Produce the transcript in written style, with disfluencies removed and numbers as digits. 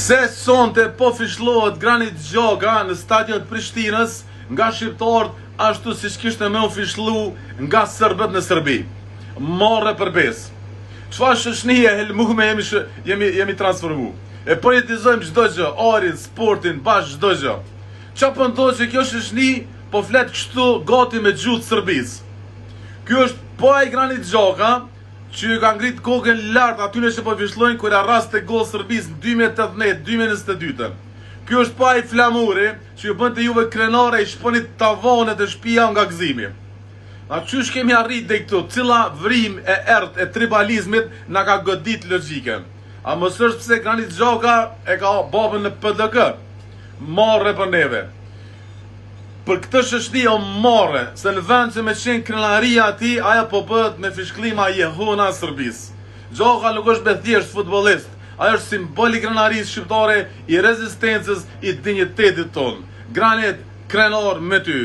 Pse sonte po fishllohet Granit Xhaka në stadion të Prishtinës nga shqiptarët ashtu siç kishte me u fishllu nga serbët në Serbi? Marre për besë. Çfarë shoqnie e helmume jemi jemi jemi transformu. E politizojmë çdo gjë, arin, sportin, bash çdo gjë. Ça po ndodh që kjo shoqni po flet kështu gati me gjuhë të Serbisë? Ky është po ai Granit Xhaka që ju ka ngrit kokën lart atyne që po fishllojnë kur ia rraste gol Serbisë në 2018, 2022-tën. Ky është po ai Flamuri që ju bënte juve krenare i shponit tavanet e shpia nga gëzimi. A qysh kemi arrit deri këtu, cila vrimë e errët e tribalizmit na ka godit logjikën? A mos është pse Granit Xhaka e ka babën në PDK? Marre për neve. Për këtë shoqni o marre, se në vend që me qenë krenaria e tij, ajo po bëhet me fishkëllima jehona e Serbisë. Xhaka nuk është be thjesht futbollist, ai është simbol i krenarisë shqiptare, i rezistencës, i dinjitetit tonë. Granit, krenar me ty!